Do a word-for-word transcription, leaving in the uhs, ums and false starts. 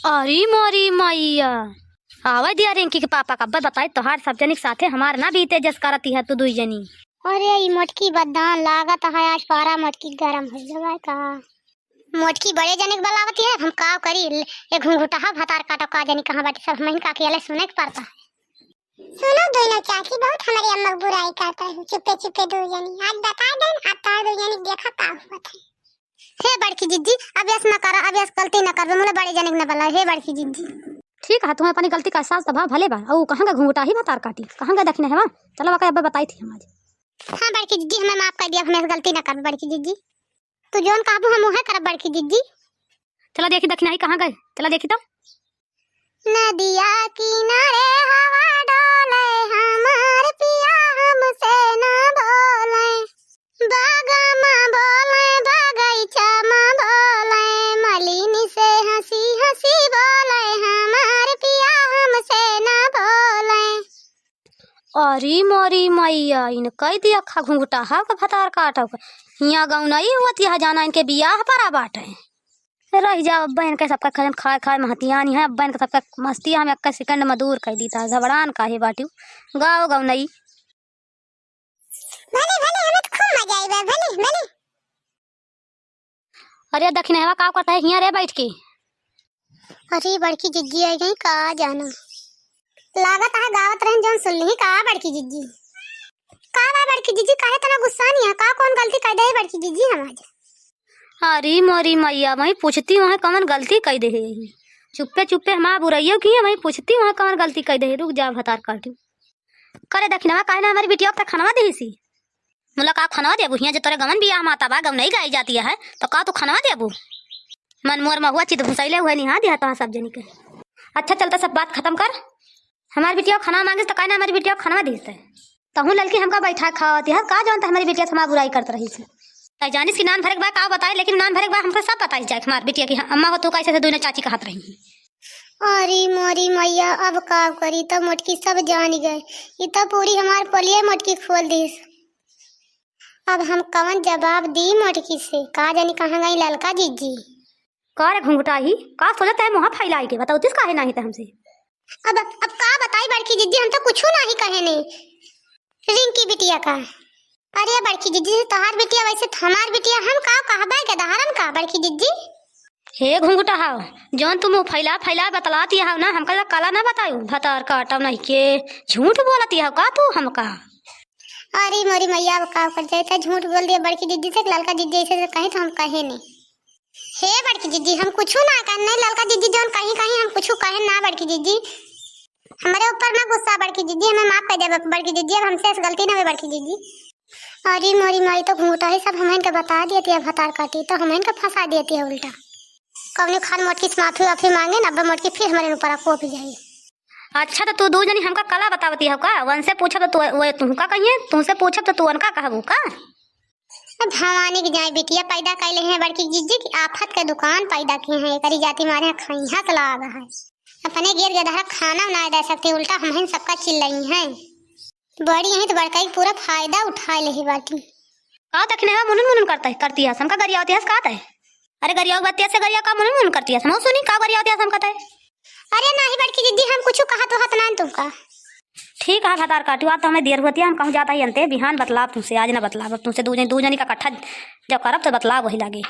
अरे मोरी मैया, आवे दिया रिंकी के पापा का, अब्बे बताई तोहार सब जनी के साथे हमार ना बीते जस करती है तू दुई जनी। अरे ई मोटकी बदन लागत है आज पारा मोटकी गरम हो गवा का। मोटकी बड़े जने के बलावती है, हम का करी? ले, ये घुंघुटहा भतार काटो का जनी कहाँ बाटी, सब हमहिन का अकेले सुने के पड़ता है। सुनो दोनों चाची, बहुत हमारी अम्मा की बुराई करता है, चुप्पे चुप्पे दो जनी। आज बता देन, अब तार दो जनी देखा का हुआ था। हे बड़की जिज्जी, अब यस न करा, अब यस गलती न करबे, मुला बड़े जने के न बला। हे बड़की जिज्जी। ठीक है, तुम्हें अपनी गलती का एहसास तो भा भले बा। औ कहाँ का घुंघुटहा भतार काटी, कहाँ का दखिनहवा? चलो वाकई अब बताई थी हम आज। हाँ बड़की जिज्जी, हमें माफ कर दिया, हमें गलती न करबे बड़की जिज्जी। तू जौन कहबू हम उहे करब बड़की जिज्जी। चला देखी दखिनही कहाँ गए, चला देखी तो। नदिया किनारे हवा डोले, हमार पिया हमसे ना बोले। बागा मा बोले, बगैचा मा बोले, मलिनी से हँसी हँसी बोले, हमार पिया हमसे ना बोले। अरे मोरी मैया, इन कई दिया खा घुंघुटहा का भतार काटो का। हियाँ गौनई हुआ तिहा जाना इनके बियाह परा बाटे। रह जाओ, अब इनके सबका खजन खाए खाए महतियानी है, अब इनके सबका मस्ती हम एक सेकंड में दूर कर दीता। घबरान काहे बाटिउ, गाओ गौनई। भले, भले, हमें तो खूब मजा आई बा, भले, भले। अरे दखिनहवा का करता है हियाँ रे बैठ के? अरे बड़की जिज्जी आई गई का जाना। लागत है गावत रहन जौन सुन ली का बड़की जिज्जी। का बा बड़की जिज्जी, काहे तना गुस्सा नहीं है? का कौन गलती कर दे बड़की जिज्जी हम आज? अरे मोरी मैया, वही पूछती वहाँ कौन गलती कर दे है? चुप्पे चुप्पे हमार बुराइयों की है, वही पूछती वहाँ कौन गलती कर दे है? रुक जा भतार काटू। करे दखिनवा, काहे ना हमारी बिटिया के खनवा देही सी? मुला का खनवा देबू? हियाँ जे तोरे गवन बियाह माता बा, गवनई गाई जाती है, तो का तू खनवा देबू? मन मोर महुआ चित भुसैले हुए निहा दिया तो सब जनी के। अच्छा चलता सब बात खत्म कर। हमारी बिटिया खनवा मांगिस तो काहे ना हमारी बिटिया खनवा दीस ते? तहूँ ललकी हमका बैठा खावती है, का जौन ते हमारी बिटिया से हमार बुराई करत रही सी? तै जानिस कि नान भरे के बा का बताए, लेकिन नान भरे के बा हमको सब बताई जाए हमार बिटिया की। हाँ, अम्मा हो तू कैसे से दोनों चाची कहत रही। अरे मोरी मैया, अब का करी, तब मोटकी सब जान गए। ई तब पूरी हमार पोलिया मोटकी खोल दीस। अब हम कवन जवाब दी मोटकी से? का जानी कहाँ गई ललका जिज्जी। का रे घुंघुटाही, का सोचत है मुँह फैलाई के? बतावतिस काहे नाही त हमसे? अब, अब का बताई बड़की जिज्जी, हम तो कुछू नाही कहे ने। रिंकी बिटिया का। अरे बड़की जिज्जी, तोहार बिटिया वैसे त हमार बिटिया, हम का कहबे के दहारन का बड़की जिज्जी? हे घुंघुटहा, जौन तू मुँह फैला फैला बतलाती हौ ना, हमका कला ना बतायू, भतार काटब नहीं के, झूठ बोलती हौ का तू हमका? अरे मोरी मैया, अब का कर जाए, त झूठ बोल दिया बड़की जिज्जी से, ललका जिज्जी ऐसे से कहीं तो हम कहे नहीं। हे बड़की जिज्जी, हम कुछू ना कहन, नहीं ललका जिज्जी जौन कहीं कहीं हम कुछू कहन ना बड़की जिज्जी। हमरे ऊपर ना गुस्सा बड़की जिज्जी, हमें माफ कर दे बड़की जिज्जी, अब हमसे ऐसी गलती ना हुई बड़की जिज्जी। अरे मोरी माई, तो घुंघुटाही सब हमन के बता देती है भतार काटी, तो हमन के फंसा देती है उल्टा। कौने खान मोटकी से माफी वाफी मांगे ना, अब मोटकी फिर हमारे ऊपर कोप जाई। अच्छा, तो तू दू जनी हमका कला बतावती हो का? वनसे पूछब तो तू, वो तुमका कहिए, तुमसे पूछब तो तू उनका कहबू का? अब भवानी के जाए बिटिया पैदा कैले हैं बड़की जिज्जी की आफत के दुकान पैदा किए हैं, एकरी जाति मारे खैहा से लाग है। अपने गिर गधा खाना ना दे सकती, उल्टा हमहिन सबका चिल्लाई हैं। बड़ी यहीं तो बड़काई के पूरा फायदा उठा ले ही बाटी। का दखिनवा मुनुन मुनुन करता है, करती है, हमका गरियावती है, का तय? अरे गरियाव बतिया से गरिया का मुनुन मुनुन करती है, हम सुनी का गरियावती है, हमका तय? अरे नाही बड़की जिज्जी, हम कुछ कहत वहत ना तुमका। ठीक है भतार काटू, आज तो हमें देर होती है, हम कहूँ जाता ही अंते, बिहान बतलाब तुमसे, आज ना बतलाब, अब तुमसे दू जनी, दू जनी का इकट्ठा जब करब तो बतलाब वही लागे।